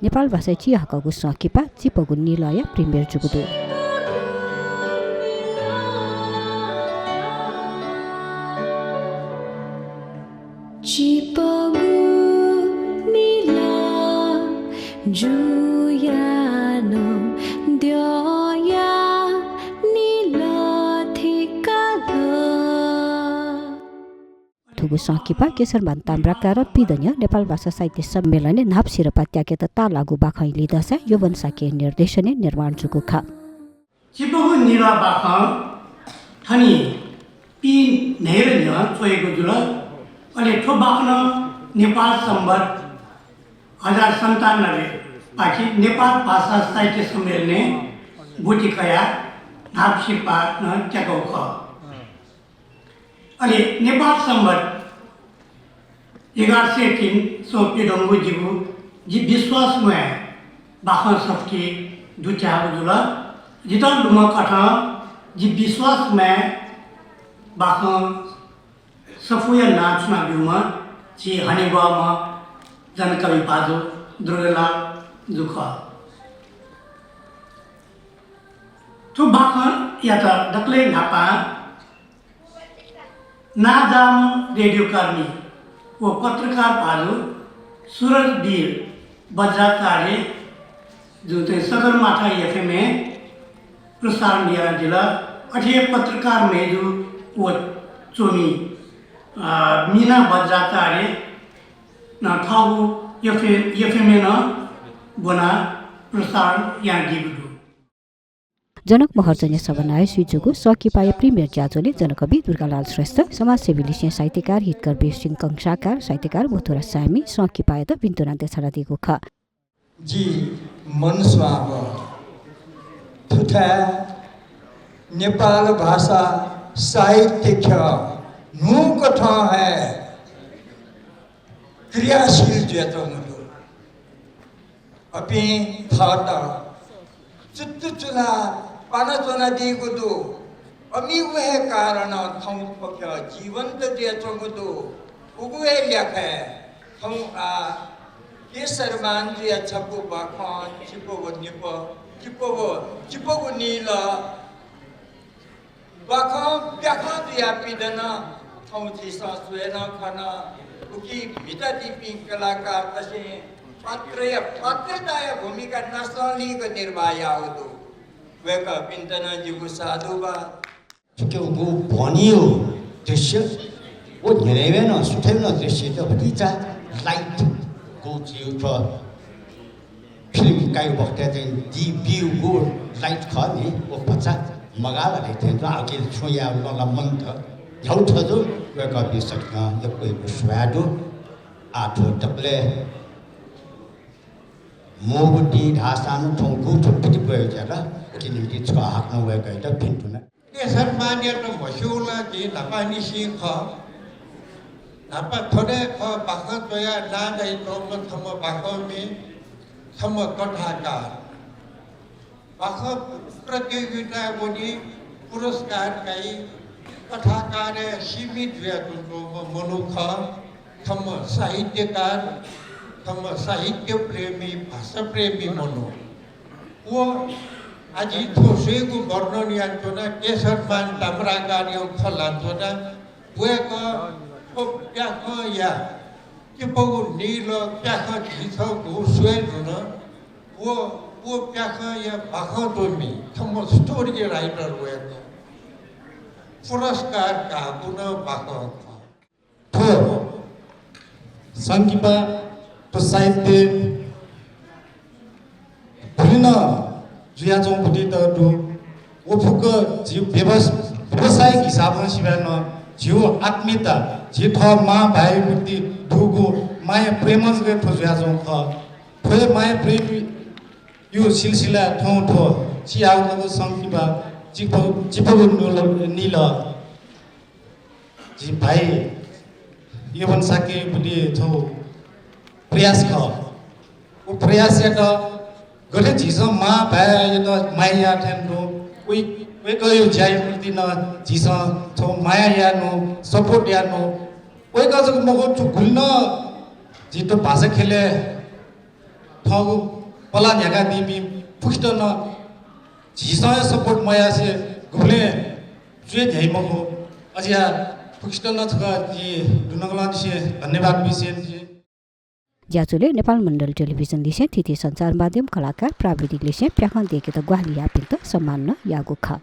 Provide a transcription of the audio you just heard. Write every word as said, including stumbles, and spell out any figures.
नेपाल भाषाय् चिहाकःगु संकिपा चिपगु निलःया premiere जूगु दु। चिपगु निलः जुयाः नं द्यःया निलः थिकाल। थुगु संकिपा केशरमान ताम्राकारं पीदँ न्ह्यः नेपाल भाषा साहित्य सम्मेलनय् न्हापा सिरपाः त्याकेत ताःलाःगु बाखंया लिधंसाय् यौवन शाक्यया निर्देशनय् निर्माण जूगु खः। चिपगु निलः बाखं थन पीन्हय्‌या न्ह्यः च्वयागु जुल। अले थ्व बाखनं नेपाल संवत् हजार सन्तानब्बे पाखे नेपाल भाषा साहित्य सम्मेलनय् ब्वति कयाः न्हापा सिरपाः नं त्याकूगु खः। अले नेपाल संवत् एघार सय तीन च्वंपिं धुंगु जिगु जि विश्वास म्वाये बाखं सफुति दुथ्याःगु जुल। जितः लुमंकथं जि विश्वास म्वाये बाखं सफूया नां छुना ब्यूम्ह झी हनेबहःम्ह जनकवि भाजु दुर्गालाल जु खः। थ्व बाखंयात दकलय् न्हापां नांजाःम्ह रेडियोकर्मी व पत्रकार भाजु सुरजवीर बज्राचार्य जुं चाहिँ सगरमाथा एफएमय् प्रसारण यानादिल। अथे हे पत्रकार मय्जु व च्वमि, अ, मिना बज्राचार्य नं थःगु एफएम, एफएमय् नं ब्वनाः प्रसारण यानादीगु दु। जनक महर्जनया समन्वयय् जुइजूगु संकिपाया premiere ज्याझ्वलय् जनकवि दुर्गालाल श्रेष्ठ, समाजसेवी लिसें साहित्यकार हितकर वीरसिंह कंसाकार, साहित्यकार मथुरा साय्मि संकिपायात भिन्तुना देछानादीगु खः। जि मन स्वां थुथाय् नेपाल भाषा साहित्य ख्यः न्हूकथं हे क्रियाशील जुयाच्वंगु दु। अपिं थःत चुत्तुचुला पाना च्वनादीगु दु। अमिगु हे कारणं थौं थ्व ख्यः जीवन्त जुयाच्वंगु दु। उगु हे ल्याखय् थौं आः केशरमान जुया छपु बाखं चिपगु निप, चिपगु, चिपगु निलः बाखं प्याखं जुयाः पिदन। थौं झीसं स्वये नं खन। उकी म्हितादीपिं कलाकारतय्सं पात्रया, पात्रताया भूमिका नासंलिक निर्वाह याःगु दु। वय्कःपिन्त नं जिगु साधुवाद। थुकियागु भनियो दृश्य, व न्ह्यलय् नं सुथय् नं दृश्यत भतिचा light गु जिउ छ। फिल्म काइ बखतय् चाहिँ दी ब्यूगु light खः नि, व भचा मगाः ला थें तुं आः उकिं छुं याये नं ला मन्त। न्ह्यागु थजु वय्कःपिं सकसितं यक्व यक्व सुभाय् दु। आः थ्व दकलय् मूगु दिं धाःसां नं थौं गुगु थ्व पिति ब्वयेगु ज्यात उकिया निंतिं छकः हाकनं वय्कःयात भिन्तुना। केशरमानयात म्हस्यूगु ला जिं न्हापांनिसें खः। न्हापा थ्व हे खः, बाखं च्वयाः नां दयाच्वंम्ह छम्ह बाखंमि, छम्ह कथाकार। बाखं प्रतियोगिताय् वनी, पुरस्कार काइ, कथाकारय् सीमित जुयाच्वंम्ह मनू खः। छम्ह साहित्यकार, छम्ह साहित्य प्रेमी, भाषा प्रेमी मनू। व आः जिं थ्व स्वयेगु वर्णन यानाच्वना, केशरमान ताम्राकारया खँ ल्हानाच्वना। वय्कः थ्व प्याखंया चिपगु निलः प्याखं झीसं गुगु स्वये धुन, व, व प्याखंया बाखं च्वमि छम्ह story writer वय्कः। पुरस्कार काःगु नं बाखं खः। थ्व संकिपा, थ्व साहित्य गुलि नं जुयाच्वंगु बुद्धित दु। व फुक्क झी व्यवस-, व्यावसायिक हिसाबं सिबें नं झीगु आत्मीयता, झी थः मां भाइया प्रति दुगु माया प्रेम जक थ्व जुयाच्वंगु खः। थ्व हे माया प्रेमया सिलसिलाय् थौं थ्व चिहाकःगु संकिपा चिप-, चिपगु नुल-, निलः। झी भाइ यौवन शाक्यया बुदिं थ्व प्रयास खः। व प्रयासयात गथे झीसं मां भाय्‌यात माया याः थें तुं वइ-, वय्‌कःया ज्याया प्रति नं झीसं थ्व माया यायेनु, support यायेनु। वय्‌कः जक मखु, थ्व गुलि नं झी थ्व भाषा ख्यलय् थःगु पलाः न्ह्याकादीपिं फुक्कसित नं झीसं हे support मयासें गुबलें च्वय् न्ह्याइ मखु। अज्याः फुक्कसित नं छकः जि दुनुगलंनिसें धन्यवाद बिसें जि। ज्याझ्वलय् नेपाल मण्डल टेलिभिजन लिसें थीथी सञ्चार माध्यम, कलाकार, प्राविधिक लिसें प्याखं दय्केत ग्वाहालि याःपिन्त सम्मान नं याःगु खः।